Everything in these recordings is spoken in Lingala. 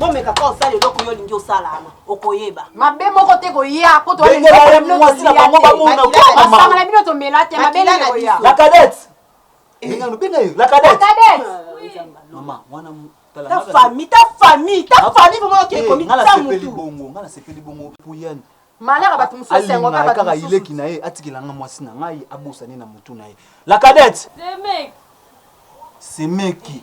Bomeka ka osala eloko yo olingi osala wana, okoyeba. Mabe moko te koya po Bengela ye mwasi na bango bamona ko mama. Masanga na bino tomela te, mabe Makila nini na koya. biso. La cadette. Benga no benga ye. La cadette. Cadette. Mama, wana tala Ta nga famille, ta famille, ta famille vraiment oke Eh, ekomi nga ta nasepeli mutu. bongo, nga nasepeli bongo po yani. Malheur ya bato mosusu esengo Alinga mpe bato kaka mosusu. ileki na ye atikela nga mwasi na ngai abosani na mutu na ye. La cadette. Semeki. Semeki.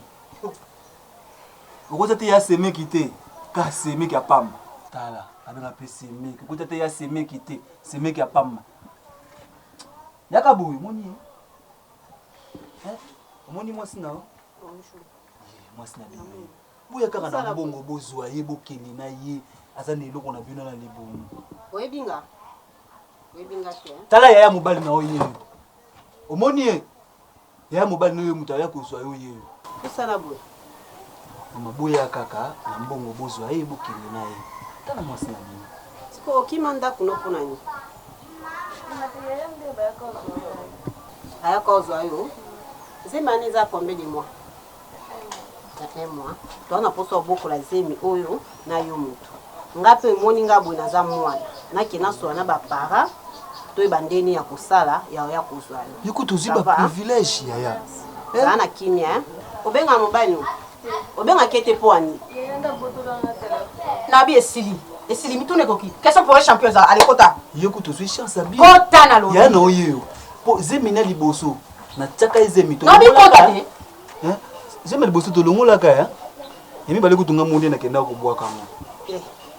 Okoza te ya semeki te. Ka semeki ya pamba. Tala, abenga pe semeki. Okoza te ya semeki te. Semeki ya pamba. Yaka boye, omoni ye. Eh, omoni mwasi na yo? Ye, mwasi na bino ye. Boya kaka na mbongo bozwa ye bokende na ye aza na eloko na bino na libumu. Oyebi nga? Oyebi nga te? hein? Tala yaya mobali na yo ye. Omoni ye? Yaya mobali na yo moto aya kozwa yo ye. Osala boye. Mama boya kaka na mbongo bozwa ye bokende na ye. Tala mwasi na bino. Siko okima ndako no mpona nini? Ayaka ozwa yo. Zemi wana eza combien de mois? Ya un mois. Toza na mposa obokola zemi oyo na yo motu. Nga mpe emoni nga boye naza mwana. Nake nasola na bapara toyeba ndeni ya kosala ya oya kozwa yo. Yo kutu ozwi Ça ba va? privilège yaya. Zala na kimia hein? Obenga mobali no? Obengaki ete mpo ani? Nabi esili. Esili mituna ekoki. Question pour un champion za allez kota. Yo kutu ozwi chance ya bien. Kota na lobi. Yaya na yo ye yo. Po zemi na liboso natiaka ye zemi Nabi kota te. Hein? Zemi ya liboso tolongolaka ya. Ya mibale kutu nga monde nakendaka kobwaka yango.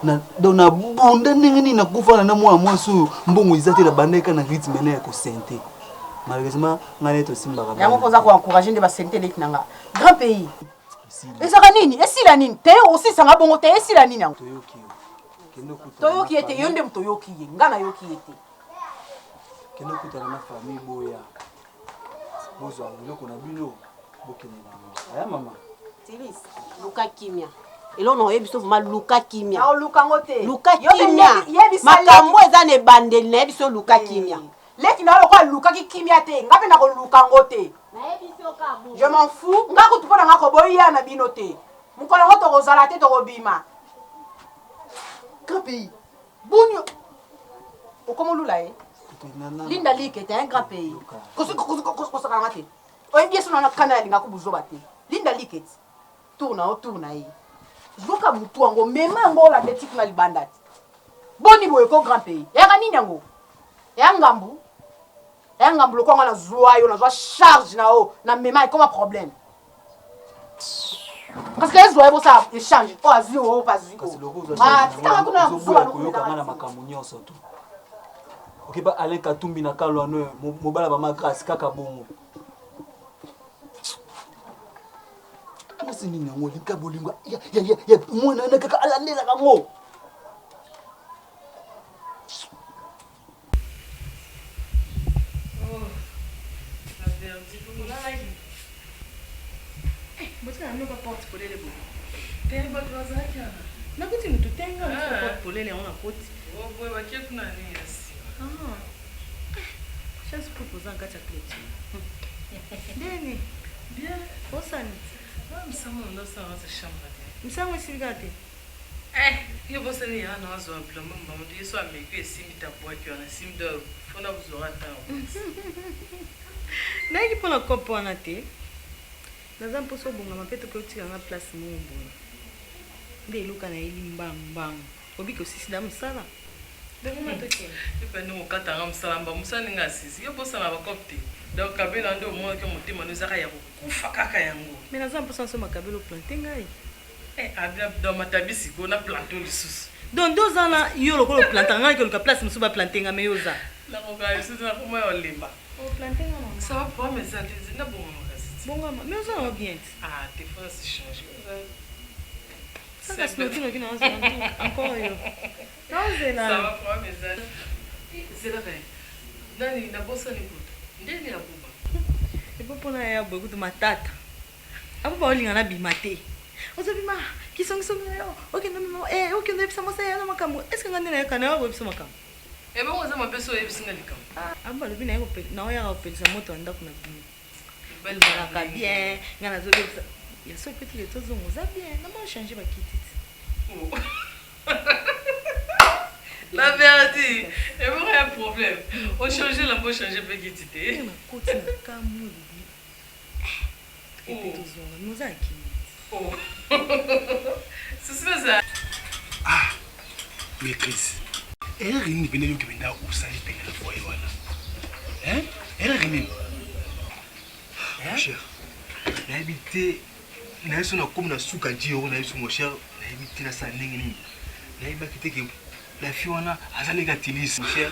Na donc na bunda ndenge nini nakufana na mwana mwasi oyo mbongo eza te na bandaki kaka na rythme na ya kosente. Malheureusement ngai naye tosimbaka Yango bana. mpo oza ko encourager nde ba sente leki na nga. Grand pays. Esili. Ezaka nini? Esila nini? Te osisanga bongo te esila nini yango? Toyoki yo. Kende okutana Toyoki na ye te, yo famille. nde moto oyoki ye. Nga nayoki ye te. Kende okutana na famille boya. Bozwa biloko na bino bokende na yango. Aya mama. Tilis, luka kimia. Eloko na oyebi so vraiment luka kimia. Naoluka yango te. Luka Yo mpe kimia. yebisa leki- Makambo eza na ebandeli nayebi so luka kimia. Leki na yo lokola alukaki kimia te, nga mpe nakoluka yango te. Je m'en fous. Nga kutu mpo na nga koboya na bino te. Mokolo yango tokozala te tokobima. Grand pays. Boni okomolula ye. Linda Like te un grand pays. Kosakana nga te. Oyebi ye so na kanda ya lingako buzoba te. Linda Like ti. Tour na yo tour na ye. Zoka mutu yango mema yango olanda eti kuna libanda te. Boni boye ko grand pays. Eyaka nini yango? Eya ngambu. Eya ngambu lokola nga nazwa yo nazwa charge na yo na mema ekoma problème. Parce que ezwa ye bosala échange oyo azwi oyo mpe azwi Kasi oyo. loko ozwa Ah, charge tikanga na kuna na yango, buzoba ozoboya koyoka nga na makambo nyonso tu. Okeba Alain Katumbi na Kalwano oyo, mobala mama Grace kaka bongo. Mwasi nini yango linka bolingo ya ya ya ya mwana wana kaka alandelaka yango. Botika na bino porte polele boye. Te bato bazalaki wana. Nakuti motu te nga nakuti porte polele yango nakoti. Boye bakie kuna nini ya nsima. Ah. Chance kutu oza na kati ya clôture. Ndeni? Bien. Osani? Ah, misango ndo osala na chambre te. Misango esili kaka te. Eh, yo bosani ya na azwa bilamba mbango te yeso ameki esimbi tabwaki wana esimbi do fona bozwaka ntango. Nayaki mpo na kope wana te. Naza mposa obongama mpe tokoki otika nga place moko boye. Nde eluka nayeli mbangu mbangu. Obiki osisi da mosala. Bongama tokende. Epe ndenge okatanga mosala mba mosala ndenge asisi yo bosana bakope te donc kabela nde omonaki motema no ezaka ya kokufa kaka yango. Mais naza mposa nasomba kabelo plante ngai. Eh, abia donc matabi sikoyo na plante lisusu. Donc nde oza na yo lokola oplantaka ngai koluka place mosusu baplante ngai mais yo oza. Nakoka lisusu nakoma ya olemba. Oplante nga mama. Ça va problème eza te na bongama kasi. Bongama mais oza na bien te. Ah te faut se changer. Saka sinoki noki na ozela encore yo. Naozela. Ça va problème eza. Zela kaya. Nani nabosani kutu. Ndeni ya buba. Epo mpona ya boye kutu matata. Abuba olinga na bima te. Ozobima kisongisongi na yo okende mema eh okende oyebisa mwasi ya na makambo est ce que nga nde nayaka na yo koyebisa makambo. Ebongo oza mabe so oyebisi nga likambo. Abuba alobi naye naoyaka kopelisa moto ya ndako na bino. Ozalaka bien nga nazobebisa ya so epetike tozonga oza bien na mo change bakiti ti. La verdi ebongo ya problème ochange lambo ochange mpe kiti te. Nakoti na kamwe lobi epe tozonga noza ya kimi. Susi naza. Ah maîtrise erreur nini pene yoki mpenza osali pene na foyer wana hein erreur nini mon cher nayebi te nayebi so nakomi na suka jiro nayebi so mon cher nayebi te nasala ndenge nini nayebaki te ke la fille wana aza leki ya tilisi mon cher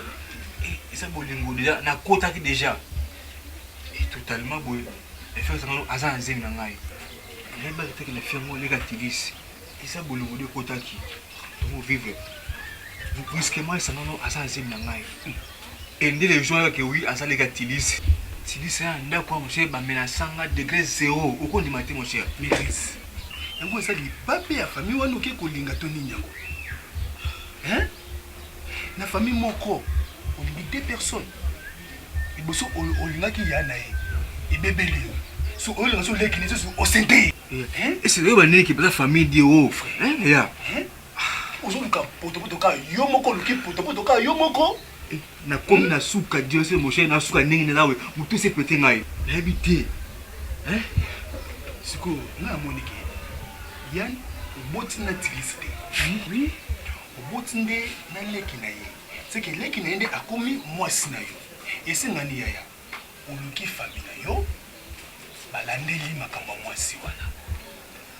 eh, eza bolingo deja nakotaki deja eh, totalement boye la fille azanga aza na zemi na ngai nayebaki te ke la fille yango leki ya tilisi eza bolingo nde ekotaki tomo vivre brusquement esangano aza na zemi na ngai et nde le jour ke oui aza leki ya tilisi tilisi ya ndako ya mon cher bamenasanga degré zero okondima te mon cher maîtrise yango eza libabe ya famille wana oke kolinga to nini yango hein na famille moko olingi deux personnes liboso olingaki ya na ye ebebeli yo so oyolinga so oleki lisusu osente ye ese oyo banini baza famille die o frère ya ozoluka potopoto kaka yo moko oluki potopoto kaka yo moko nakomi na suka dieu se moshe na suka ndenge nini nawe motu ese pete ngai nayebi te sikoyo ngai namoni ke yan oboti na tilisi te oui oboti nde na leki na ye seke leki na ye nde akomi mwasi na yo esengani yaya oluki famille na yo balandeli makambo ya mwasi wana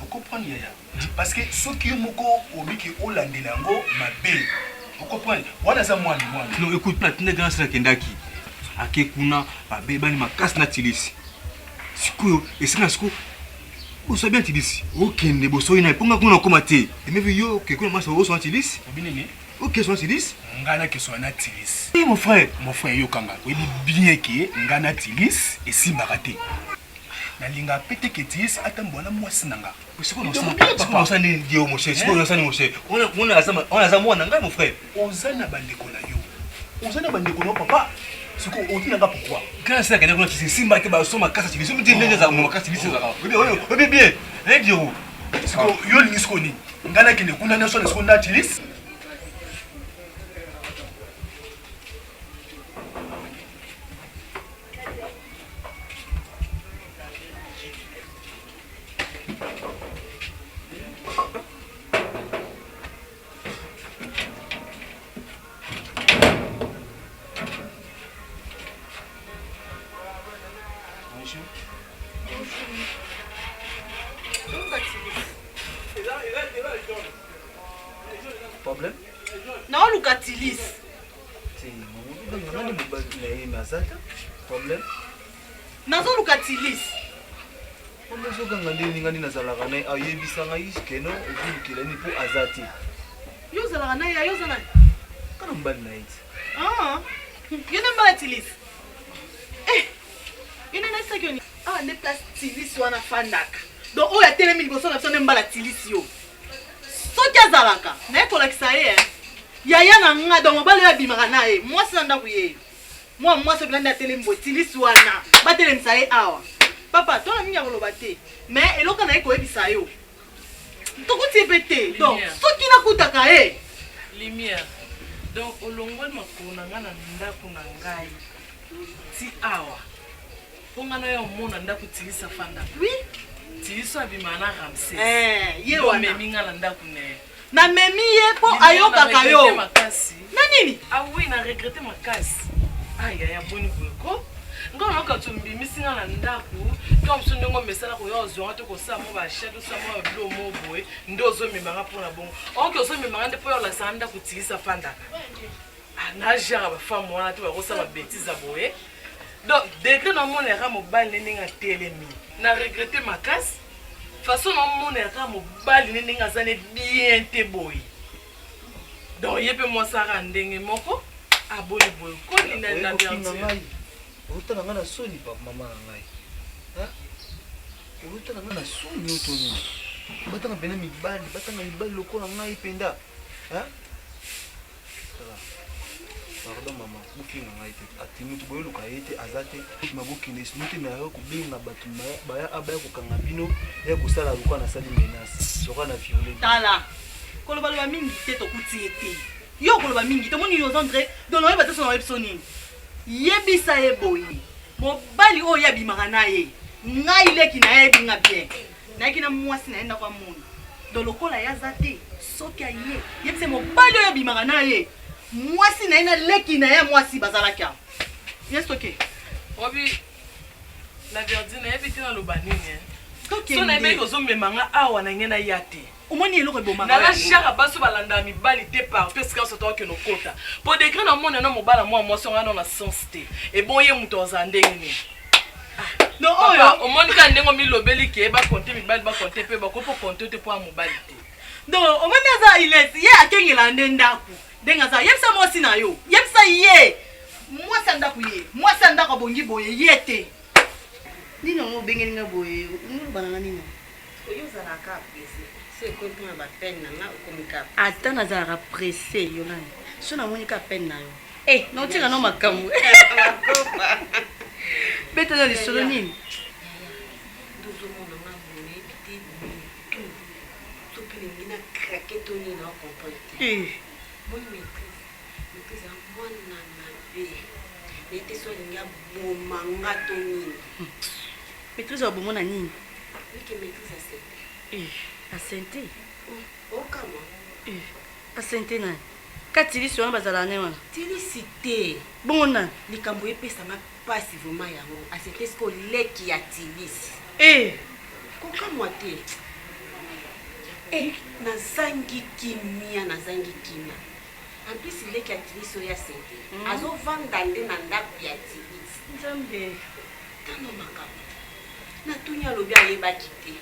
okomprendre yaya parce que soki yo moko obiki olandela yango mabe okomprendre wana aza mwana mwana non écoute natinda grand sœur akendaki ake kuna babebani makasi na tilisi sikoyo esenga sikoyo boswa bien tilisi okende bosoi na ye mpo nga kuna okoma te emevi yo oke kuna masa oswa tilisi obi nini oke swa tilisi ngai nakeswa na tilisi Eh, mon frère mon frère yokanga oyebi bien ke ngai na tilisi esimbaka te nalingaka pe te ke tilisi atambola na mwasi na nga sikoyo nini dio mon cher sikoyo nasani mon cher wana aza mwana ngai mon frère oza na bandeko na yo oza na bandeko na yo papa sikoyo otinanga pourquoi grand sœur akende kuna tilisi esimba te baso makasi tilisi obi ndenge ezalaka makasi tilisi ezalaka oyebi bien eh dio sikoyo yo olingi sikoyo nini ngai nakende kuna nyonso na sikoyo na tilisi Problème Naoluka tilis. Te, mama, nani mobali na ye mais aza te. Problème Nazoluka tilis. Mama ozoganga ndenge nini ngai nazalaka na ye ayebisa ngai keno ozolukela nini mpo aza te. Yo ozalaka na ye, yo oza nani? Kana mobali na ye te. Ah, yo nde mbala tilis. Eh, yo nde nayebisaki yo nini? Awa nde place tilis wana afandaka. Donc oyo atelemi liboso na biso nde mbala tilis yo. Soki azalaka, naye kolakisa ye eh. Yaya na nga, donc mobali oyo abimaka na ye, mwasi na ndako ye. Mwa mwasi oyo nde atelemi boye, tilis wana, batelemisa ye awa. Papa, to na mingi ya koloba te, mais eloko naye koyebisa yo. Tokuti ye pe te. Donc, soki nakutaka ye. Lumière. Donc olongoli makolo na ngai na ndako na ngai ti awa mpo ngai nayo omona ndako tilisa afandaka. Oui. Tilisa abimaka na Ramsès. Eh, ye wana. Omemi ngai na ndako na ye. Namemi ye mpo ayokaka yo. Makasi. Na nini? Ah oui, na regrette makasi. Ah yaya boni boye ko. Nga nayoka ti ombimisi nga na ndako ntango mosusu ndenge omesana koya ozwanga to kosala mwa bachat osala mwa babilo mo boye nde ozomemanga mpo na bongo oke ozomemanga nde mpo ya olakisanga ndako tilisa afandaka na genre bafemme wana te bakosala babétise ya boye donc degré namonelaka mobali nde ndenge atelemi na regrette makasi façon namonelaka mobali nde ndenge aza ne bien te boye donc ye mpe mwasi aka ndenge moko aboni boye koni na ngai otala ngai na soni mama na ngai otala ngai na soni oyo to nini batanga mpena mibali batanga mibali lokola ngai mpenza pardon mama bofinga ngai te ati moto boyeluka ye te aza te ma bokende sino te nayaka kobenga bato baya abaya kokanga bino ya kosala lokola nasali menace lokola na viole tala. Kolobaloba mingi te tokuti ye te. Yo okoloba mingi te omoni yo oza Andre donc naoyeba te so naoyebi so nini. Yebisa ye boye mobali oyo ye abimaka na ye ngai leki na ye ayebi nga bien nayaki na mwasi na ye ndako amona donc lokola ye aza te soki aye yebisa ye mobali oyo abimaka na ye mwasi na ye na leki na ye ya mwasi bazalaki awa yes toke Obi la verdine nayebi te naloba nini eh. So nayebi ozomema nga awa na nge naya te. Omoni eloko ebomaka Nala shara basi balandaka mibali te partout esika nyonso tokende okota. Po degre na mona na mobala mwa mwasi nga na sens te. Ebon ye moto azala ndenge nini? No oyo omoni kaka ndenge omilobeli ke ba compter mibali ba compter pe bakoki ko compter te po ya mobali te. Donc omoni aza Ines ye akengela nde ndako. Ndenge aza yebisa mwasi na yo. Yebisa ye. Mwasi ya ndako ye. Mwasi ya ndako abongi boye ye te. Nini yango obengeli nga boye oloba na nga nini? Oyo ozalaka presse so ekomi mpona ba peine na nga okomi kaka ata nazalaka presse yolande so namoni ka peine na yo eh naotika no makambo beta na lisolo nini ndozomona nga boye nayebi te mutu to mpe nalingi na krake to nini na comprendre te eh. moni maîtrise maîtrise ya mwana mabe naye te so alingi aboma nga to nini hmm. Maîtrise aboma na nini? Mike maîtrise asente. Eh, asente? Okamwa. Eh, asente nani? Ka tilisi wana bazalaka ne wana? Tilisi te. Bongo nani? Likambo epesanga pasi vraiment yango. Asente siko leki ya tilisi. Eh. Kokamwa te. Eh, nazangi kimia, nazangi kimia. En plus leki ya tilisi oyo asente. Mm. Azovanda nde na ndako ya tilisi. Nzambe. Tano makambo. Natuni alobi ayebaki te.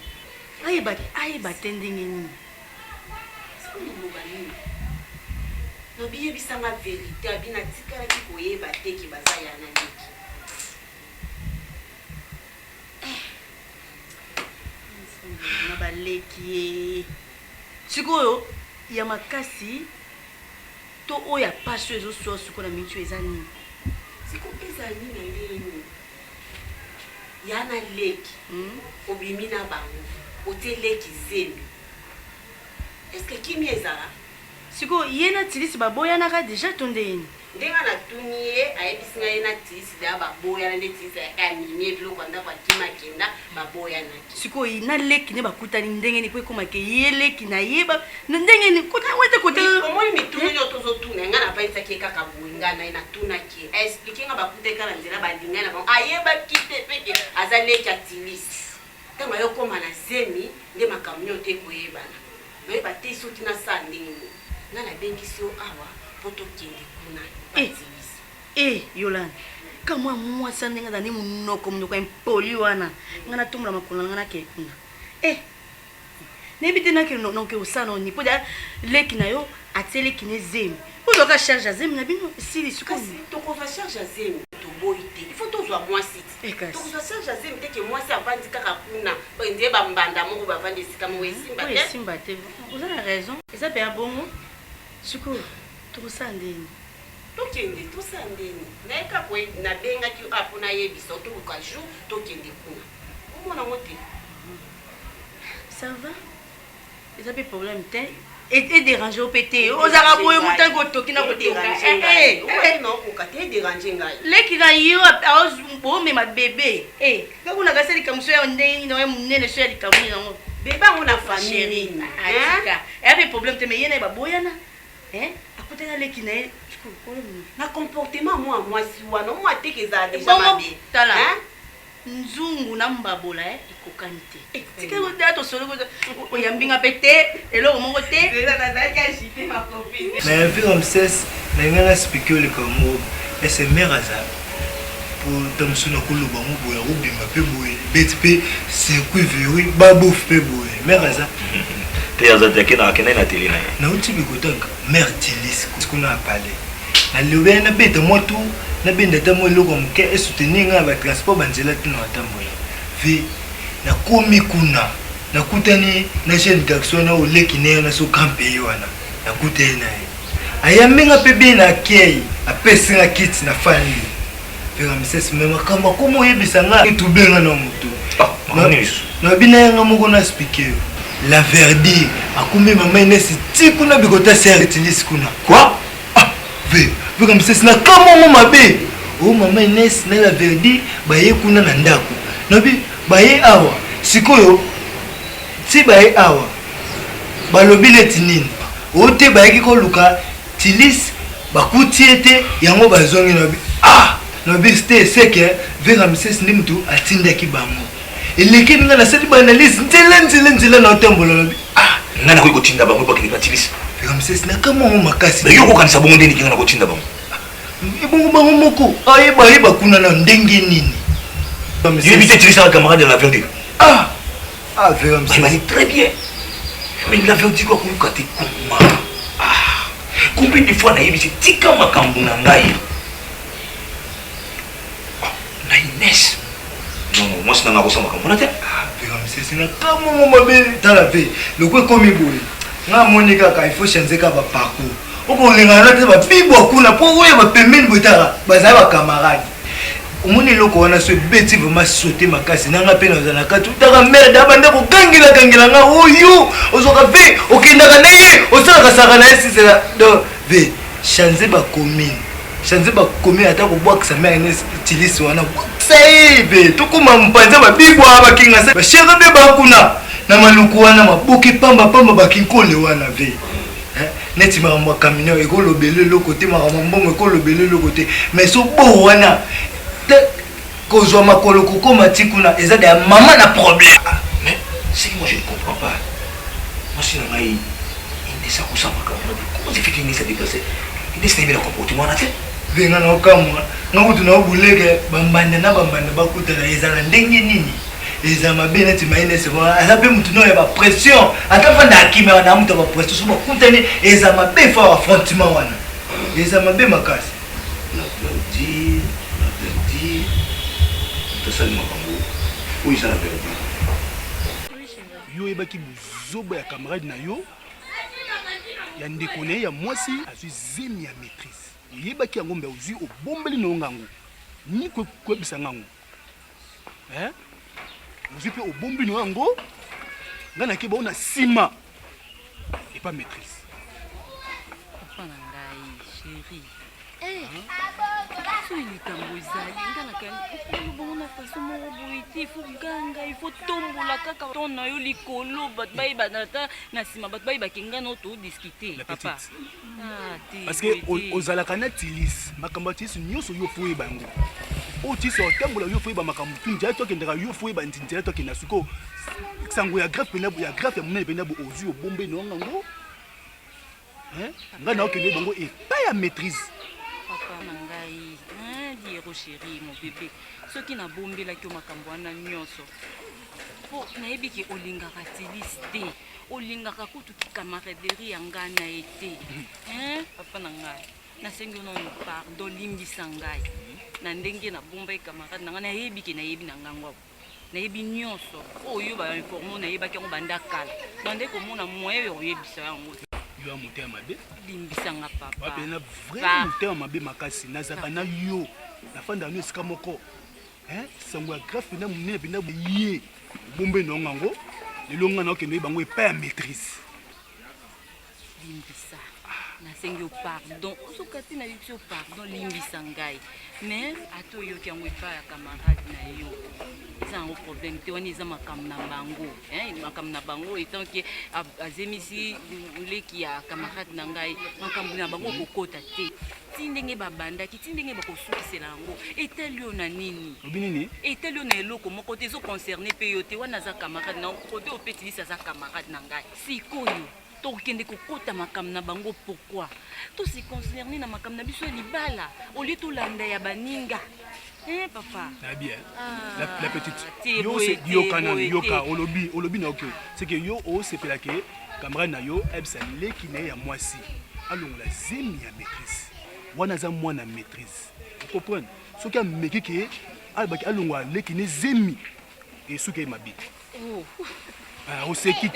Ayeba ayeba te ndenge nini? Sikoyo naloba nini? Nabi yebisa nga verite abi natikalaki koyeba te ke baza ya na leki. Eh. Na baleki ye. Sikoyo ya makasi to oyo ya pasi oyo ezoswa sikoyo na miniti oyo eza nini? Sikoyo ezala nini na ndenge nini? Ya na leki hmm? Obimi na bango otie leki zemi est-ce que kimia ezala? Sikoyo ye na Tilisi baboyanaka deja to ndenge nini? Ndenge natuni ye ayebisi ngai ye na Tilisi deja baboyana nde Tilisi ayaka amemi ye biloko ya ndako akima akenda baboyanaki. Sikoyo na leki ne bakutani ndenge nini po ekoma ke ye leki na ye ndenge nini kote yango te kote omoni mituna nyo tozotuna ngai navandisaki ye kaka boye ngai na ye natunaki ye aexplike ngai bakutaki kaka na nzela balingani na bango ayebaki te pe ke aza leki ya Tilisi ntango aye okoma na zemi nde makambo nyo te ekoyebana Nayeba te soki nasala ndenge nini. Nga nabengisi yo awa po tokende kuna epa Eh, Tilisi. eh, Yolande, ka mwa mwasi wana ndenge azali monoko monoko impoli wana, nga natombola makolo na nga nakende kuna. Eh, nayebi te nake noke osala noni mpo da leki na yo atie leki ne zemi, ozwaka charge ya zemi na bino esili sikoyo. Kasi tokozwa charge ya zemi toboyi te, il faut tozwa mwasi ti. Eh, kasi. Tokozwa charge ya zemi te ke mwasi avandi kaka kuna, nde bambanda moko bavandi esika moko esimba Oyo te. esimba te oza na raison eza mpe ya bongo sikoyo tokosala ndeni Tokende tosala ndeni naye kaka koye nabengaki yo awa mpo nayebisa yo toluka jour tokende kuna omona yango te. Ça va eza mpe problème te ederange yo mpe te ozalaka boye motangi otoki na kotoka naokoka te ederange ngai leki na yo bomema bebe kakuna kasi likambo so ya ndenge nini ya monene so ya likambo nini yango bebe yango na famille nini atika eya mpe problème te mais ye na ye baboyana akutani na leki na ye na comportement mwa mwasi wana omwa teke ezala deja mabe tala Nzungu na mbabola eh ekokani te. Eh, tika ko da to solo ko oyambi nga pe te eloko moko te. Zela nazalaki agite ma copine. Mais vie Ramsès na ngai na expliquer yo likambo moko ese mère aza po ntango mosusu nakoloba yango boye akobima mpe boye beti mpe circuit verui babouf mpe boye mère aza te aza te akenda akendaki na tele na ye nauti bikotaka mère tilis kuna ya palais nalobi nabeta mwa tour nabenda ata mwa eloko ya moke esoutenir ngai na batransport banzela te na batambola ve nakomi kuna nakutani na jeune garçon wana oleki na ye wana so grand pays wana nakutani na ye ayambi nga mpe bien na akei apesi nga kiti na fandi veramsese me makambo akoma oyebisa nga etrouble nga na motu ah, nabi na yanga moko na spike yo. La Verdi akumbi mama Ines ti kuna bikota sere tilis kuna. Quoi? Ah, ve, ve comme ça na kamongo mabe. Oh mama Ines na la Verdi baye kuna na ndako. Nabi baye awa. Sikoyo ti baye awa. Balobi neti nini? O te bayaki koluka tilis bakuti ye te yango bazongi nabi ah nabi te seke vera mises nde mutu atindaki bango elekeli nga nasali baanalyse nzela nzela nzela na otambola lobi ah nga nakoki kotinda bango bakende batilisi ramses nakamwa yango makasi yo okokanisa bongo nde niki nga nakotinda bango ebongo bango moko ayeba ayeba kuna na ndenge nini yebi te tilisa na camarade ya la verdure ah ah ramses très bien mais la verdure akoluka te koma ah combien de fois nayebisi tika makambo na ngai na Ines non non mwasi na nga akosala makambo wana te ah, na kamongo mabe tala mpe loko ekomi boye nga amoni kaka il faut changer kaka baparcours okolingana na te babibwa kuna mpo oyo bapembeni boye tala bazali bacamarade omoni eloko wana so ebeti vraiment saute makasi nanga mpe naza na kati otaka merde abanda kogangela gangela nga oyo ozwaka mpe okendaka na ye osalaka saka na ye sisela donc ve change bacommune change bakomi ata kobwakisa mare ne tilisi wana bwakisa ye be tokóma mpanza babibwa bakinga se bashere mpe bakuna na maluku wana maboke pamba pamba bakinkole wana ve neti makambo ya camion ekolobela eloko te makambo ya mbongo ekolobela eloko te mais so bo wana te kozwa makolo kokóma ti kuna eza deya mama na problème ah, mais ce que moi je ne comprends pas mwasi na ngai inesa kosala makambo na comment se fait inesa déplacer inesa nayebi na comportement wana te mpe nga naokamwa nga kutu naobuleke bambanda na bambanda bakutana ezala ndenge nini eza mabe neti mainese aza mpe motu no ya bapression ata fanda akimaka na moto ya bapression so bakutani eza mabe fa affrontement wana eza mabe makasi Na verdure, na verdure, moto asali makambo oyo eza na verdure. Yo oyebaki buzoba ya camarade na yo ya ndeko na ye ya mwasi azwi zemi ya maîtrise, oyebaki yango mbe ozwi obombeli na yo ngango ni koyebisa ngango eh? Ozwi mpe obombi na yo yango, ngai nake bao na nsima epa maîtrise. Papa na ngai chéri eh, soki likambo ezali nga nakangi bongo na façon moko boye te ifo ganga ifo tombola kaka ton na yo likolo bato bayeba ata na nsima bato bayebaki nga na todiskute papa ah, parce que ozalaka na tilis makambo ya tilis nyonso yo fo oyeba yango oyo tilis otambola yo fo oyeba makambo tu nzela tokendaka yo fo oyeba nzela tokenda sikoyo sango ya grave pena ya grave ya monene pena ozwi obombe na yango ngai naokende bango epai ya maîtrise papa na ngai diero chéri mon bébé soki nabombelaki yo makambo wana nyonso mpo nayebi ke olingaka tilis te olingaka kutu kicamaraderie ya ngai na ye te papa na ngai nasengi yo nano pardon limbisa ngai na ndenge nabombaki camarade na ngai nayebi ke nayebi na ngango Nayebi nionso oyo ba informe nayebaki yango banda kala. Bande komona moyen ya koyebisa yango. Yo ya motema mabe. Limbisa nga papa. Wa pena vrai motema mabe makasi nazaka na yo. Nafanda no esika moko. Hein? Sango ya grave pena munene pena ye. Bombe no ngango. Lelo nga na okende bango epai ya maîtrise. Limbisa. Nasengi yo pardon. Ozoka te nayebisi yo pardon, limbisa ngai. Mais ata oyoki yango epai ya camarade na yo. Eza yango problème te, wana eza makambo na bango. Hein, makambo na bango etant que azemisi leki ya camarade na ngai, makambo na bango okokota te. Ti ndenge babandaki, ti ndenge bakosukisela yango, etali yo na nini? Olobi nini? Etali yo na eloko moko te, ezo concerne pe yo te. Wana aza camarade na yo, kote opetilisi aza camarade na ngai. Sikoyo tokende kokota makambo na bango pourquoi? To se concerner na makambo na biso ya libala au lieu tolanda ya baninga. Eh papa. Na bien. Ah, la, la petite. Te, yo boye se te, yoka na boye yoka te. olobi olobi na ok. C'est que yo o sepela ke camarade na yo ebisa leki na ye ya mwasi alongola zemi ya maîtrise. Wana aza mwana maîtrise. Vous comprenez? Soki ameki ke alobaki alongola leki ne zemi esuki ye mabe. Oh. Ah, oseki.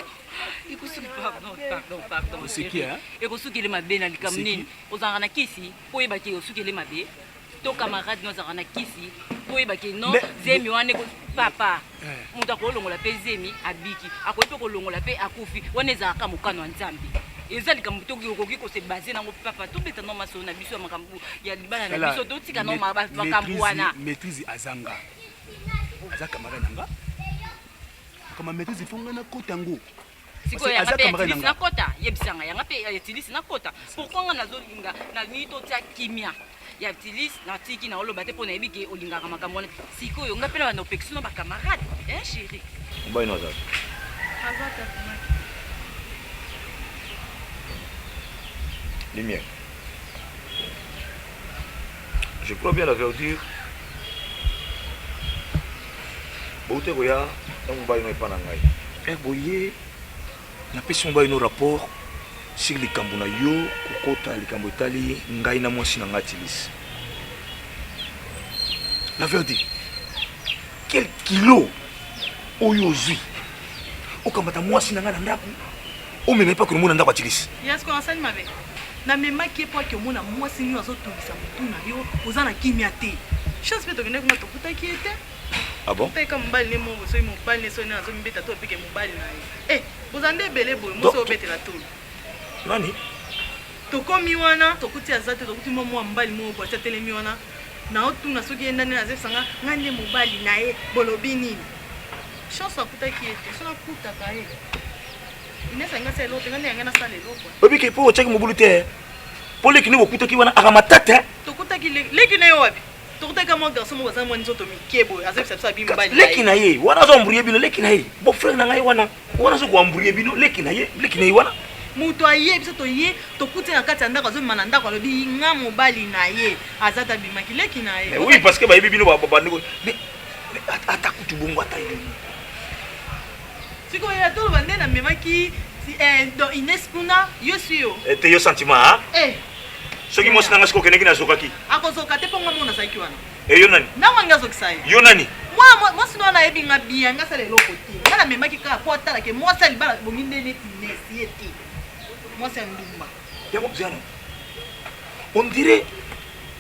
Ekosuki pardon, pardon, pardon. Oseki hein? Ekosukele mabe na likambo nini? Ozalaka na kisi po oyeba ke osukele mabe? To camarade no azalaka na kisi po oyeba ke non zemi wana. Papa, moto akolongola mpe zemi abiki, akoki mpe kolongola mpe akufi. Wana ezalaka mokano ya Nzambe. Eza likambo toki okoki ko se baser nango papa, tobeta no masolo na biso ya makambo ya libala na biso, totika no makambo wana. Maîtrise azanga. Aza camarade na nga. Kama maîtrise faut nga nakota yango. Sikoyo yanga mpe ya tilisi nakota, yebisa nga yanga mpe ya tilisi nakota. Pourquoi nga nazolinga nalingi totia kimia ya tilisi natiki na oloba te mpo nayebi ke olingaka makambo wana. Sikoyo nga mpe na banda opekisi na ba camarade, hein chérie. Mobali no aza. Aza te abimaki. Lumière. Je crois bien la verdure. Bouté koya na mobali no epa na ngai. Eh boye napesi mobali no rapport sur likambo na yo kokota likambo etali ngai na mwasi na ngai Tilisi. La verdure. Quel kilo oyo ozwi okamata mwasi na ngai na ndako omema ye mpo akende omona ndako ya Tilisi. Ya sikoyo nasali mabe? Namemaki ye mpo ake omona mwasi nini azotungisa motu na yo, oza na kimia te. Chance mpe tokendaki kuna tokutaki ye te. Ah bon? Tokutaki kaka mobali ne moko, soki mobali ne soki nani azomibeta to epeke mobali na ye. Eh, boza nde ebele boye, mwasi obetela tolo. Nani? Tokomi wana, tokuti aza te, tokuti mwa mwa mobali moko boye asi atelemi wana. Naotuna soki ye nani, azebisa nga, nga nde mobali na ye, bolobi nini? Chance nakutaki ye te, soki nakutaka ye. Ines alingi asala eloko te, nga nde yangai nasala eloko. Oyebi ke po otiaki mobulu te, po leki nde bokutaki wana akamatata te. Tokutaki leki na ye wapi? Tokutaki ka mwa garçon moko aza mwa nzoto mike boye, azebisa biso abi mobali na ye. Leki na ye wana azo embrouiller bino, leki na ye, beau frère na ngai wana, wana azo ko embrouiller bino, leki na ye, leki na ye wana. Moto aye biso toye tokuti na kati ya ndako azobima na ndako alobi nga mobali na ye aza te abimaki leki na ye. Mais oui parce que bayebi bino ba bandeko mais ata kutu bongo ata yo. Sikoyo ya toloba nde namemaki eh, donc Ines kuna yo si yo. Eh, te yo sentiment hein? Eh. Soki mwasi na nga sikoyo okendeki nazokaki. Akozoka te mpo nga moko nazalaki wana. Eh, yo nani? Ntango alingi azokisa ye. Yo nani? Mwasi na wana ayebi nga bien, nga asala eloko te. Nga namemaki kaka mpo atala ke mwasi ya libala bongi nde neti Ines ye te. Mwasi ya ndumba. Yango Diana. On dirait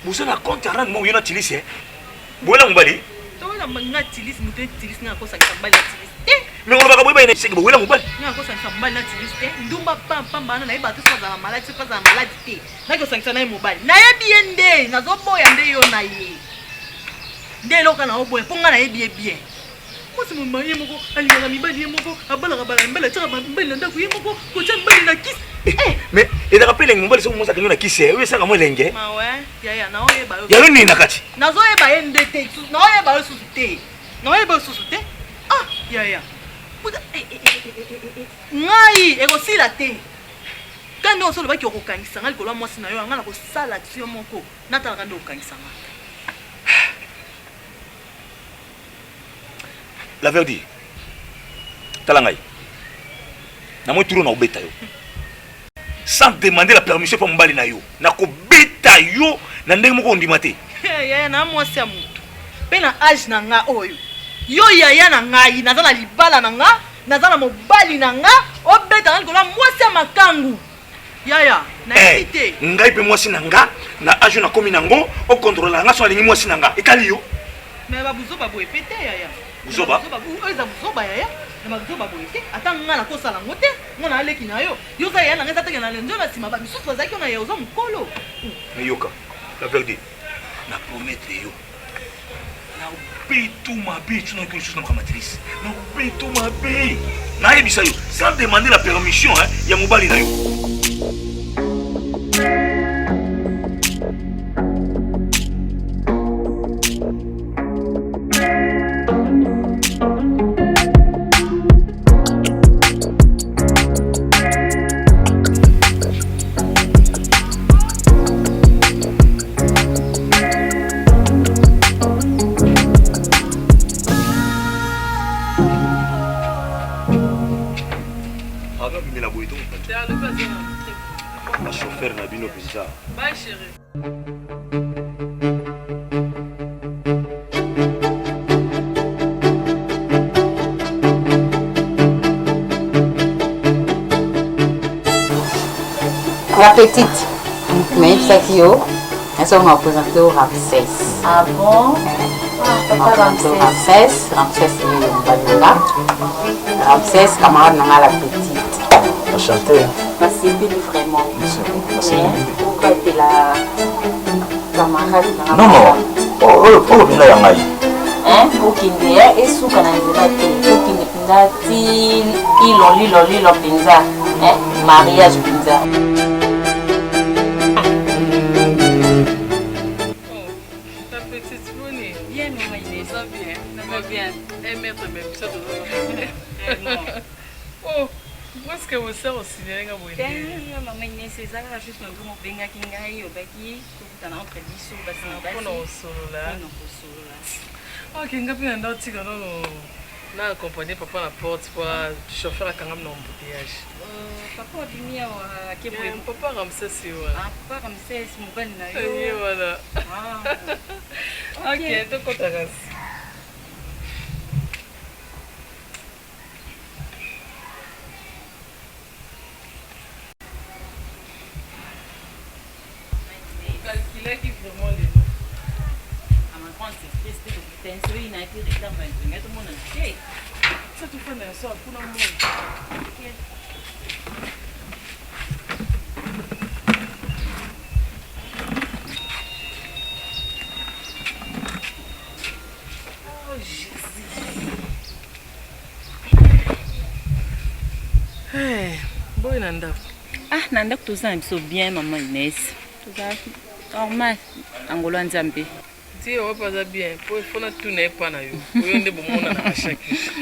boza na compte à rendre moko yo na Tilisi hein? Boyela mobali? Toyela nga Tilisi, moto ye Tilisi nga akosangisa mobali na Tilisi te. Mais olobaka boye bayina seke boyela mobali. Nga akosangisa mobali na Tilisi te. Ndumba pam pamba wana nayeba te soki azala maladi soki azala maladi te. Naki osangisa na ye mobali. Nayebi ye nde, nazoboya nde yo na ye. Nde eloko na oboya mpo nga nayebi ye bien. Mwasi mobimba ye moko alingaka mibali ye moko abalaka bala mibali atiaka mibali na ndako ye moko kotia mibali na kisi. Eh, mais ezalaka mpe elengi mobali soki mwasi akangi na kisi oyo esalaka mwa elenge. Mawe yaya naoyeba yo. Yalo nini na kati? Nazoyeba ye nde te, naoyeba yo susu te. Naoyeba yo susu te. Ah yaya. Eh, eh, eh, ngai ekosila te. Kani oyo olobaki okokangisa ngai likolo ya mwasi na yo, ngai nakosala action moko natalaka nde okokangisa ngai. La Verdi, tala ngai. Na moi turo na obeta yo. Sans demander la permission pa mobali na yo. Na kobeta yo na ndenge moko ondima te. Yaya na mwasi ya mutu. Pe na age na nga oyo. Yo yaya na ngai, naza na libala na nga, naza na mobali na nga, obeta nga likolo ya mwasi ya makangu. Yaya, nayebi eh, te. Ngai pe mwasi na nga, na age na komi nango, o contrôler nga so alingi mwasi na nga. Etali yo. Mais ba buzoba boye pe te yaya. Buzoba? Oyo eza buzoba yaya. Na ba buzoba boye te. Ata nga na kosala ngo te. Nga na leki na yo. Yo za yaya na nga eza teke na lenzo na sima ba misusu bazalaki na ya oza mukolo. Mais yoka, la vérité. Na promettre yo. Na beto mabe tu na lisusu na makambo matrice. Na beto mabe. Nayebisa yo sans demander la permission hein, ya mobali na yo. Chauffeur na bino mpenza. Bye chérie. La petite, nayebisaki yo. Nasa on présenter au Ramsès. Ah bon? Ah, papa Ramsès. Ramsès, Ramsès ye mobali na nga. Ramsès camarade na nga la petite. Enchanté. Nasepeli vraiment. Merci. Okatela camarade na nga. Non non. Oyo oyo mpenza ya ngai. Okende esuka na nzela te. Okende mpenza ti ilo lilo lilo mpenza. Mariage mpenza. Ta petite boni? Bien, maman Inès. Oza bien? Ça va bien. Eh maître, mais biso toza. Oh, presque osa osignale nga boye. Te, maman Inès, eza kaka juste na ngongo obengaki ngai, obaki tokutana entre biso basi na basi. Mpona kosolola. Mpona kosolola. Ok, nga mpe na ndao tika nano na accompagner papa na porte po chauffeur akangami na embouteillage. Papa abimi awa ake boye. Papa Ramsès ye wana. Ah, papa Ramsès mobali na yo. Ye wana. Ah. Ok, tokota kasi. Calculaki vraiment lelo. À ma grande surprise, te tokutani soki nayaki retard na ngai tomona te. Sa tofanda ya so akuna moi. Oh Jésus. Hey, boy na ndako. Ah, na ndako toza na biso bien maman Inès. Toza normal. Angolo ya Nzambe. Ti wapi aza bien po il faut natuna ye pa na yo. Oyo nde bomonanaka chaque jour.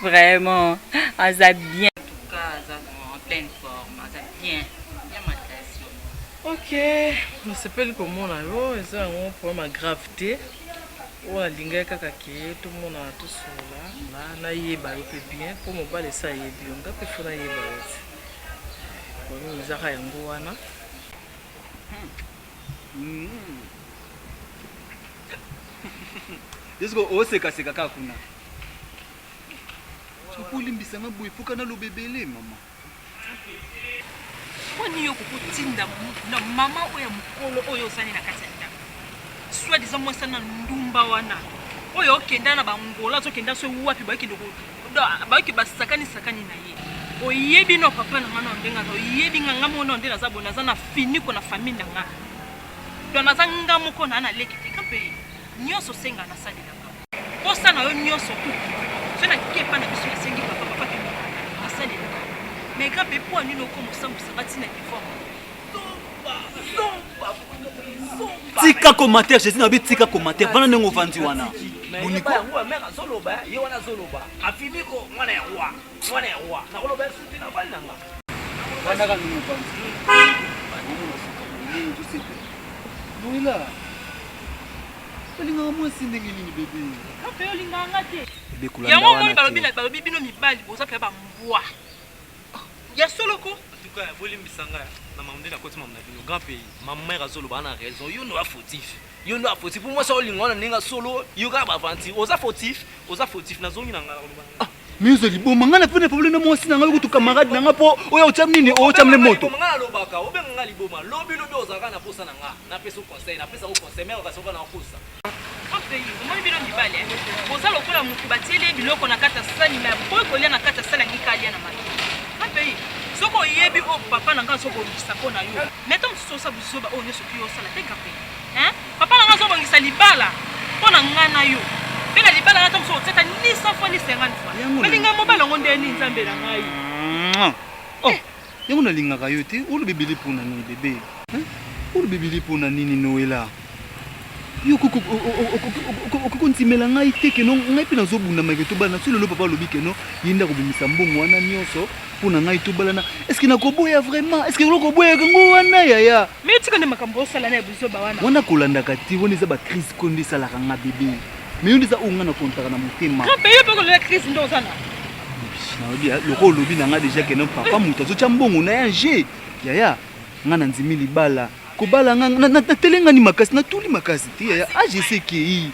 Vraiment, aza bien. En tout cas, aza en pleine forme, aza bien. Bien makasi. Ok, nasepeli komona yo, eza yango problème ya grave te. Oyo nalingaki kaka ke tomonana tosolola, nayeba yo mpe bien mpo mobali esi ayebi yo, nga mpe fo nayeba yo te. Problème ezaka yango wana. Yesu osekaseka kaka kuna. Soki olimbisa nga boye mpoka naloba ebele mama. Mpo nini yo okoki kotinda na mama oyo ya mokolo oyo ozali na kati ya ndako soit disant mwasi na ndumba wana oyo okenda na bangola azokenda so wapi bakende bayoki basakani sakani na ye oyebi no papa na nga na ndenge aza oyebi nga nga moko na nde naza boye naza na finiko na famille na nga donc naza nga moko na na leki te kampe nyonso osenga nasalelaka posa na yo nyonso tu soki nakepa na biso nasengi papa papa te asalelaka mais grand mpe mpo nini okoma osambwisanga ntina divorce Tika commentaire, Jésus nabi tika commentaire. Vana ndenge ovandi wana. Boniko. Yango mère azoloba, ye wana azoloba. Afiniko mwana ya roi, mwana ya roi. Nakoloba suti na bali nanga. Vanda kaka ndenge ovandi. Noela. Olingaka mwasi ndenge nini bebe? Kape olingaka nga te. Bebe Yango omoni balobi na balobi bino mibali boza mpe bambwa. Ya solo ko? En tout cas, bolimbisa nga na mamu nde nakoti mamu na bino grand pays. Ma mère azoloba na raison, yo ndo fautif. Yo ndo fautif. Pour moi ça olinga wana ndenge solo, yo kaka ba aventure. Oza fautif, oza fautif nazongi na nga nakoloba. Ah, mais oza liboma nga na pene problème na mwasi na nga yokutu camarade na nga po oyo otya nini otya mle moto. Nga nalobaka, obenga nga liboma. Lobi lobi ozalaka na posa na nga. Napesa conseil, napesa conseil, mère okasoka na kosa. Omoni bino mibali boza lokola motu batieli ye biloko na kati ya sani me aboyi kolia na kati ya sani alingi kalia na maki mpe soki oyebi oyo papa na ngai azobongisa mpo na yo me to mosusu osa buzoba oyo nyonso mpe osala te gape papa na ngai azobongisa libala mpo na ngai na yo mpe na libala na to mosusu otiaka ni 100 fois ni 50 fois olinga mobali yango nde nini nzambe na ngai oh yango nalingaka yo te oloba ebele mpo na nini bebe oloba ebele mpo na nini noela yo okoki kondimela ngai te keno ngai mpe nazobunda make tobalana so lelo papa alobi keno ye nde akobimisa mbongo wana nyonso mpo na ngai tobalana estce nakoboya vraiment estce eloko oboyaka ngo wana yaya me tika nde makambo osala na ya buzoba wana wana kolandaka te wana eza bacrise ko nde esalaka nga bebe me yo nde eza oyo ngai nakontaka na motema mpe yo mpe kolola crise nde oza na nalobi lokola olobi na ngai deja keno papa moto azotya mbongo na ya nge yaya ngai nandimi libala kobala nga natelengani makasi natuli makasi te yaya agc ekei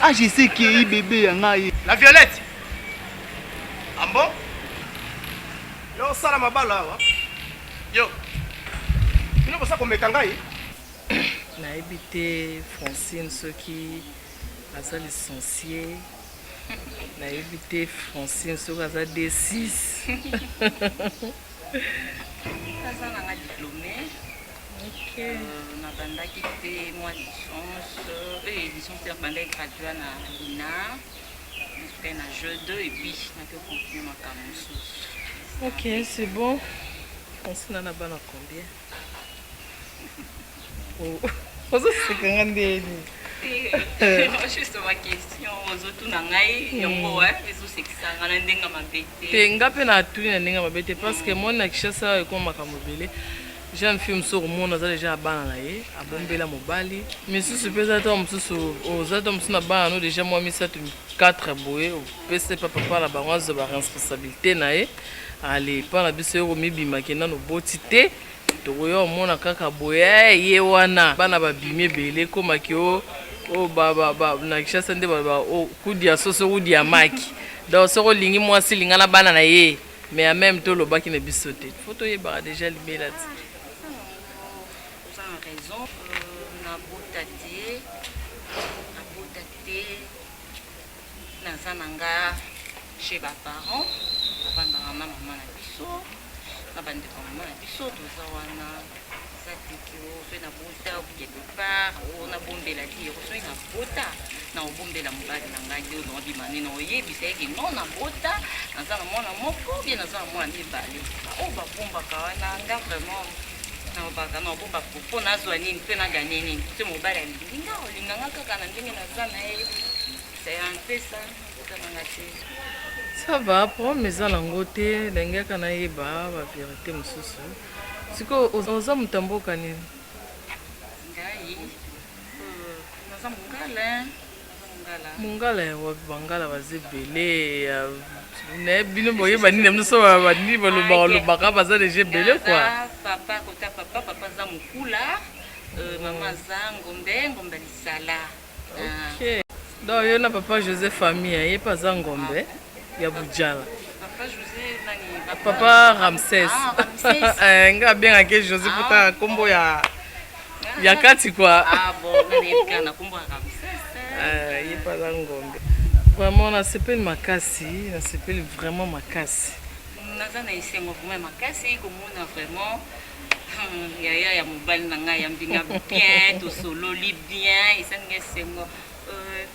agc ekei bebe ya ngai la violette ambo yo osala mabala awa yo bino bosa komeka ngai. Nayebi te Francine soki aza licencie. Nayebi te Francine soki aza D6. Naza nanga diplômé. Ok. Euh, nabandaki mpe mwa licence euh, licence te nabandaki graduat na lina nasukaki na jeu 2 et puis nake continue makambo mosusu. Ok, c'est bon. Francine ana bana combien? Ozoseka nga ndeni? Juste ma question ozotuna ngai yango ezosekisa nga na ndenge mabe te. Te, nga mpe natuni na ndenge mabe te parce que moni na Kinshasa ekoma makambo ebele. Jeune fille mosusu okomona aza deja ya bana na ye, abombela mobali. Misusu mpe eza ntango mosusu oza ntango mosusu na bana no deja mwa misato 4 boye, opesi epa papa na bango azwa ba responsabilité na ye. Ale epa na biso yo komibima ke nano oboti te, tokoya omona kaka boye eh, ye wana bana babimi ebele ekomaki o o ba, ba, ba, na Kinshasa nde baloba o kudia soso kudia maki. Donc soki olingi mwasi linga na bana na ye, mais en même temps olobaki na biso te, faut toyebaka deja libela ti. Oza na raison, nabota te, nabota te, naza na nga chez ba parents, navandaka na mama na biso na bandeko ya mama na biso, toza wana. Eza te ke o soki nabota quelque part o nabombela te, soki nabota na obombela mobali na ngai te, oyo naobima nde na oyebisa ye ke non, nabota, naza na mwana moko bien naza na mwana mibale. Oyo babombaka wana nga vraiment nalobaka na obomba mpo nazwa nini mpe naganye nini? Soki mobali alingi nga, olinga nga kaka na ndenge naza na ye, c'est un peu ça. Nabota na nga te. Ça va, problème eza nango te, nalingaka nayeba ba vérité mosusu. Sikoyo oza moto ya mboka nini? Ngai naza mongala. Mongala ya wapi? Bangala baza ebele na bino boyeba nini na bino so banini balobaka lobaka baza deja ebele quoi. Papa kota papa papa aza mokula, mama aza ngombe ngombe lisala. Ok. Donc yo na papa José famille ye pe aza ngombe ya Bujala. Papa José nani? Papa Ramsès. Ah, Ramsès. Eh, nga abengaka ye José ah, pota kombo ya ya kati quoi. Ah bon, nga nayebi kaka na kombo ya Ramsès. Eh, ye pe aza ngombe. Vraiment nasepeli makasi, nasepeli vraiment makasi. Naza na esengo vraiment makasi komona vraiment yaya ya mobali na ngai ayambi nga bien, tosololi bien, esali nga esengo.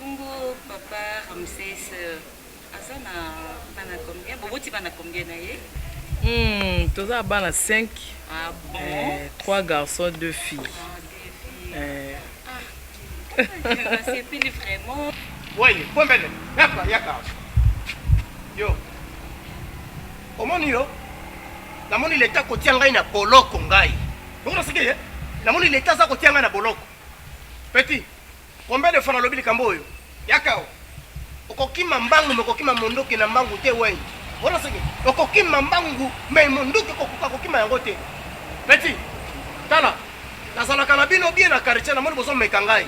Bongo papa Ramsès aza na bana combien? Boboti bana combien na ye? Toza bana 5. Ah bon? 3 garçons, 2 filles. Ah, 2 filles. Ah, nasepeli vraiment. Weye, pombele, yaka, yaka. Yo. Omoni yo? Namoni leta kotia ngai na boloko ngai. Bongo naseki ye? Namoni leta aza kotia ngai na boloko. Petit, combien de fois nalobi likambo oyo? Yaka o. Okokima mbangu mais okokima mondoki na mbangu te wey. Bongo naseki? Okokima mbangu mais mondoki okokoka kokima yango te. Petit, tala, nazalaka na bino bien na quartier, namoni bozomeka ngai.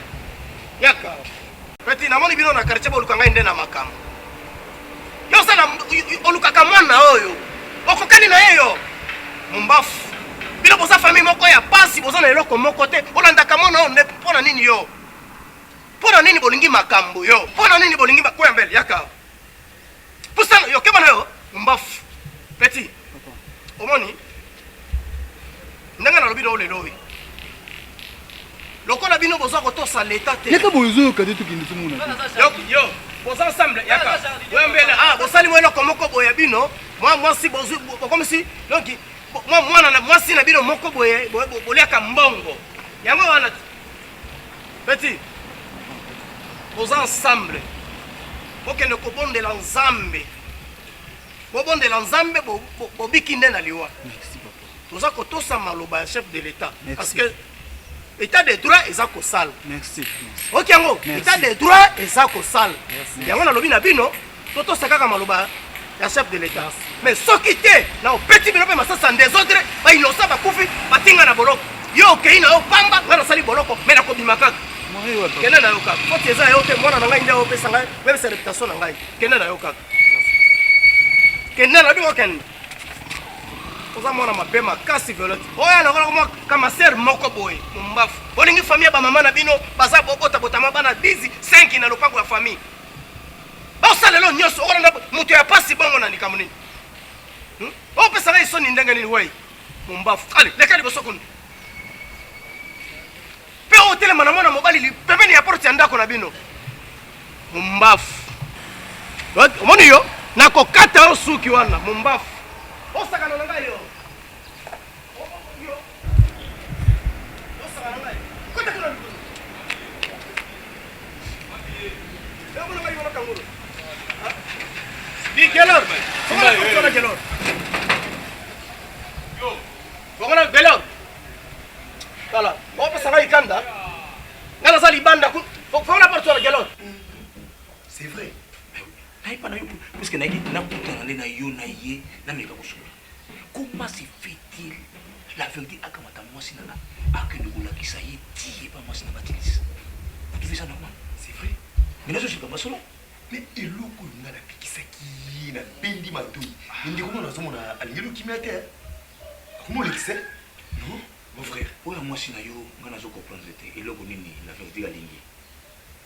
Yaka. Petit, namoni bino na quartier boluka ngai nde na makambo. Yo osala olukaka mwana oyo okokani na ye yo mumbafu. Bino boza famille moko ya pasi, boza na eloko moko te. Olandaka mwana oyo nde mpo na nini yo? Mpo na nini bolingi makambo yo? Mpo na nini bolingi koya mbele yaka? Pusana yo keba na yo mumbafu. Petit, omoni ndenge nalobi na yo lelo oyo lokola bino boza kotosa leta te. Yaka boye ozoyoka te tokende tomona te. Yo, yo boza ensemble yaka wembele ah bosali mwa eloko moko boye bino mwa mwasi bozwi bokomisi donc mwa mwana na mwasi na bino moko boye boliaka mbongo yango wana petit boza ensemble bokende kobondela Nzambe bobondela Nzambe bobiki nde na liwa. Toza kotosa maloba ya chef de l'État parce que état de droit eza kosala. Merci. Ok yango état de droit eza kosala. Yango nalobi na bino totosa kaka maloba ya chef de l'État. Mais soki te na opeti bino pe masasa en désordre ba innocent bakufi batinga na boloko. Yo okei na yo pamba nga nasali boloko mais nakobima kaka. Kende na yo kaka. Faute eza yo te mwana na ngai nde opesa ngai bebisa réputation na ngai. Kende na yo kaka. Kende na bino kende. Oza mwana mabe makasi Violette. Oyo alokola mwa kamasere moko boye mombafu. Olingi famille ya ba mama na bino baza bobota botama bana 10 5 na lopango ya famille. Basala lelo nyonso okolanda moto ya pasi bongo na likambo nini? Hmm? Opesa ngai soni ndenge nini wei? Mombafu. Allez, leka liboso kuna. Pe otelema na mwana mobali pembeni ya porte ya ndako na bino. Mombafu. Omoni yo? Nakokata yo suki wana, mombafu. Osakana na ngai yo. Osakana na ngai. Kota kuna liboso. Yo ngai wana kangolo. Di Gelor. Fongola Gelor. Yo. Fongola Gelor. Tala, opesa ngai kanda. Ngai naza libanda. Fongola porte wana Gelor. C'est vrai. Nayebi na yo puisque nayaki nakutana nde na yo na ye nameka kosolola. Comment se fait-il la vérité akamata mwasi na nga akende kolakisa ye ti epa mwasi na batilisi. Vous trouvez ça normal? C'est vrai. Mais nazoseka masolo. Mais eloko oyo nga napekisaki ye nabendi matoi mais ndeko mwana nazomona alingi lokimia te akomi olekisa non mon frère. Oyo ya mwasi na yo nga nazo comprendre te eloko nini la vérité alingi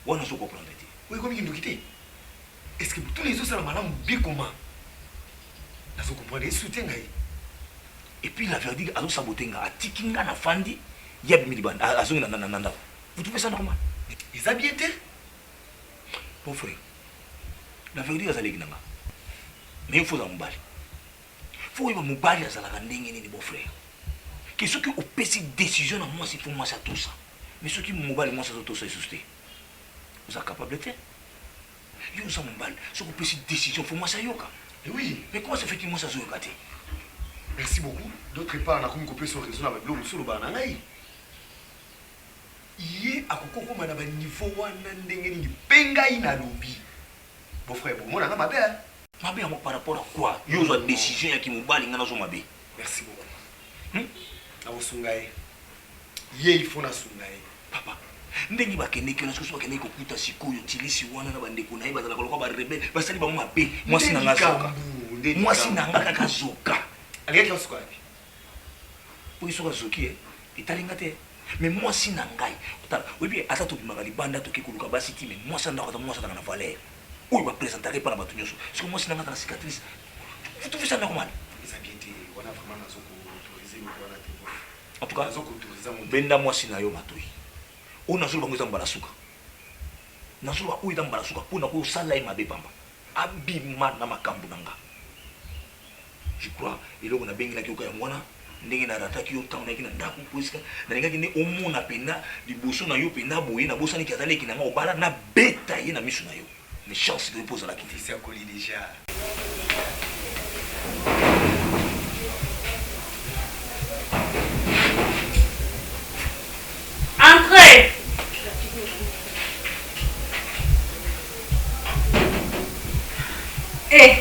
wana nazo comprendre te. Oyo ekomi kindoki te? Est ce que butuna ezo sala malamu bien comment? Nazo comprendre ye soutien ngai. Et puis la verdict azo saboter nga atiki nga na fandi ye abimi libanda azongi na na ndako. Vous trouvez ça normal? Eza bien te. Mon frère, la verdict aza leki na nga. Mais il faut ozala mobali. Faut oyeba mobali azalaka ndenge nini mon frère. Que soki opesi decision na mwasi faut mwasi atosa. Mais soki mobali mwasi azotosa lisusu te. Oza capable te. Yo oza mobali soki opesi decision faut mwasi ayoka. Eh oui. Mais comment se fait-il mwasi azoyoka te? Merci beaucoup. D'autre part nakomi kopesa yo raison na ba biloko mosusu olobaka na ngai. Ye akoki kokoma na ba niveau wana ndenge nini mpe ngai nalobi. Beau frère bomona nga mabe hein. Mabe yango par rapport à quoi? Yo ozwa decision ya kimobali ngai nazwa mabe. Merci beaucoup. Hmm? Nakosunga ye. Ye il faut nasunga ye. Papa, ndenge bakendeki wana sikoyo bakendeki kokuta sikoyo tilisi wana na bandeko na ye bazalaka lokola barebele basali bango mabe mwasi na nga azoka mwasi na nga kaka azoka alingaki asuka wapi oyo soki azoki eh, etali nga te mais mwasi na ngai otala oyebi ata tobimaka libanda toke koluka basi ti mais mwasi ya ndako ata mwasi azalaka na valeur oyo bapresentaka epa na bato nyonso soki mwasi na ngai aza na cicatrice tufisa normal eza bien te wana vraiment nazo ko autoriser eloko wana te En tout cas, benda mwasi na yo matoyi. Oyo nazoloba ngo eza mbala suka. Nazoloba oyo eza mbala suka mpo na kosala ye mabe pamba. Abima na makambo na nga. Je crois eloko nabengelaki yo ka yango wana ndenge na rataki yo ntango nayaki na ndako mpo esika nalingaki nde omona mpenza liboso na yo mpenza boye nabosanaki aza leki na nga obala nabeta ye na miso na yo mais chance de mpo ozalaki te. Esi akoli dejà. Entrez. Eh,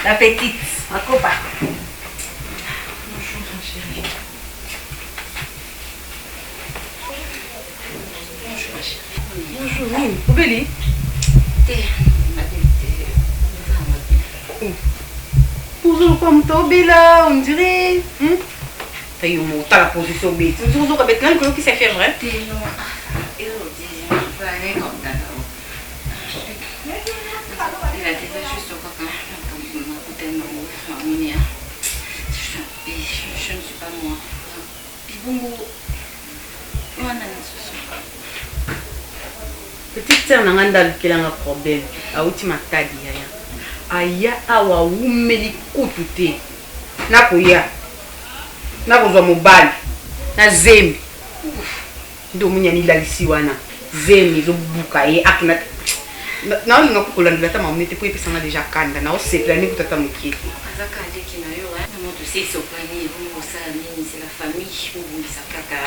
la petite, ma copa. Bonjour, ma chérie. Bonjour, ma chérie. Bonjour, nini? Obeli? Te, nabeli te. Naza mabe. Ozo lokola moto obela, on dirait. Hmm? Tayo mo tala position obeti. On dirait ozoka beti nani koyokisa fièvre? Te, non. Ezo te. Bazali kotala. Ela te, eza juste kaka makambo nakutani nango namoni ya. Je ne suis pas moi. Ebongo wana lisusu. Petite sœur na nga nde alukela nga problème awuti Matadi yaya aya awa awumeli kutu te nakoya nakozwa mobali na zemi nde omoni amilalisi wana zemi ezobuka ye akenda naolinga kokolandela ata mamne te mpo epesa nga deja kanda naosepela nde kutu ata mokie te aza kaka leki na yo na moto se esopani ebongo kosala nini c'est la famille bobongisa kaka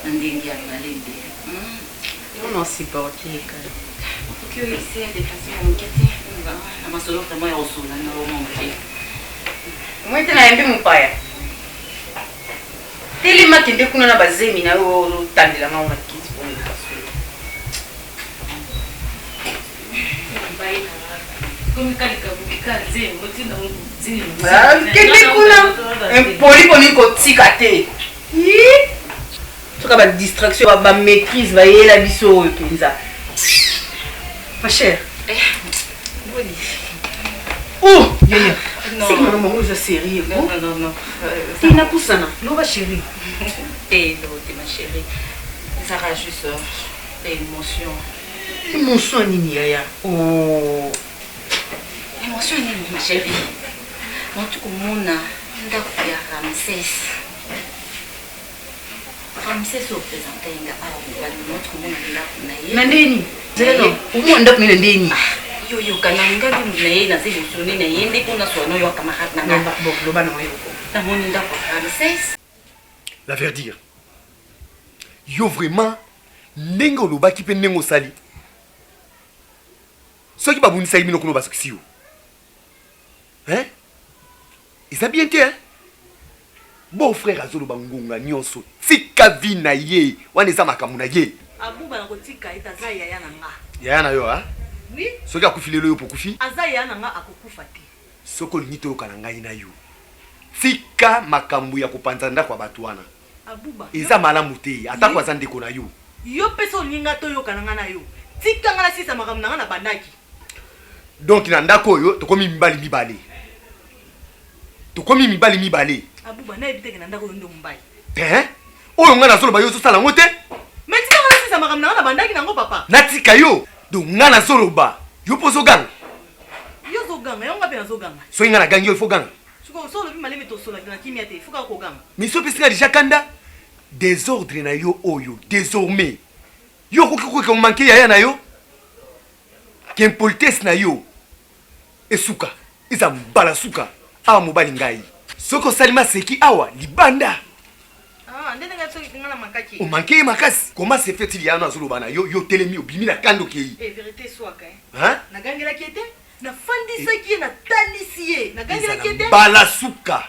na ndenge ya malembe yo na supporte ye kaka okoki oyebisa ya déplacement ya moke te na masolo vraiment ya kosolola na yo mwa moke omoi te nayambi mopaya Telema kende kuna na bazemi na yo ozotandela nga na kiti po na solo. Kende kuna impoli bolingi kotika te. Soka ba distraction ba maîtrise bayela biso oyo mpenza. Ma chère. Eh, boni. Oh, yaya. C'est que maman oza sérieux. Non, non, non. Te napusana. Loba chérie. Te, lo te ma chérie. Ezaka juste euh, émotion. Émotion nini yaya? Oh. Émotion nini ma chérie? Nauti komona ndako ya Ramsès. Ramsès oyo présente ye nga awa mobali nauti komona ndako na ye. Na ndeni? Zela no. Omona ndako na ye na ndeni? Yo yoka na nga nde na ye naza émotionné na ye nde mpo naswa na yo camarade na nga. Bon, loba na yo. Namoni ndako ya Ramsès. La verdure. Yo vraiment ndenge olobaki mpe ndenge osali soki babundisaki bino kuna basukisi yo hein? Eza bien te hein? Beau frère azoloba ngonga nyonso tika vie na ye wana eza makambo na ye. Abuba na kotika ye aza yaya na nga. Yaya na yo hein? Oui. Soki akufi lelo yo pokufi? Aza yaya na nga akokufa te. Soki olingi toyoka na ngai na yo tika makambo ya kopanza ndako ya bato wana. Abuba. Eza malamu te atako aza ndeko na yo. Yo pe soki olingi nga toyokana nga na yo tika nga nasilisa makambo na nga na bandaki. Donc na ndako oyo tokomi mibali mibale. Tokomi mibali mibale. Abuba nayebi te ke na ndako oyo nde mobali. Te hein? Oyo nga nazoloba yo ozosala yango te? Mais tika nga nasilisa makambo na nga na bandaki nango papa. Natika yo? Donc nga nazoloba yo pe ozoganga? Yo ozoganga yango nga pe nazoganga. Soki nga nagangi yo il faut oganga? Sikoyo soki olobi malembe tosololaka na kimia te il faut kaka koganga. Mais soki opesi nga dejà kanda desordre na yo oyo desormais yo okoki koka manque yaya na yo? Qu'impolitesse na yo esuka eza mbala suka awa mobali ngai soki osali maseki awa libanda. Ah, nde ndenge soki nga na mankaki. O manque ye makasi. Comment se fait-il ya azoloba na yo yo otelemi obimi na kanda okeyi. Eh verite eswaka hein. Hein? Nagangelaki ye te. Nafandisaki ye natalisi ye. Nagangelaki ye te. Mbala suka.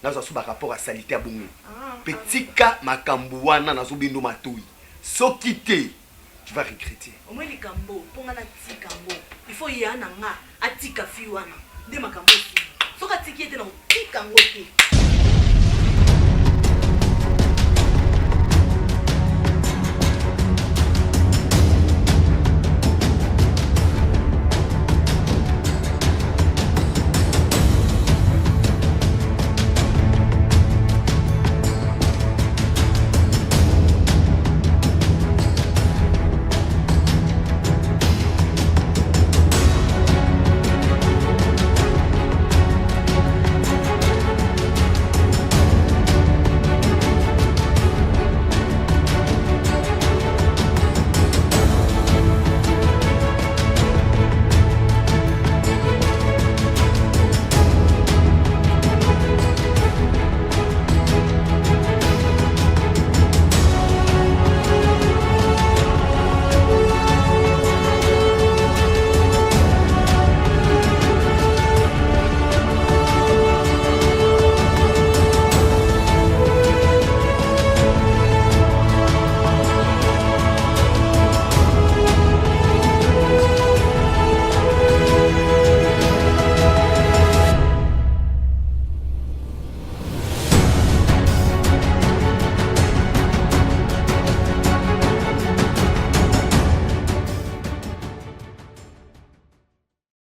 Nazwa su ba rapport ya salite ya bongo. Pe tika makambu wana nazo bendo matoyi. Soki te tu vas regretter. Omoni likambo po nga natika ngo il faut ya na nga atika fille wana nde makambo esili soki atiki ye te nako tika ngo te.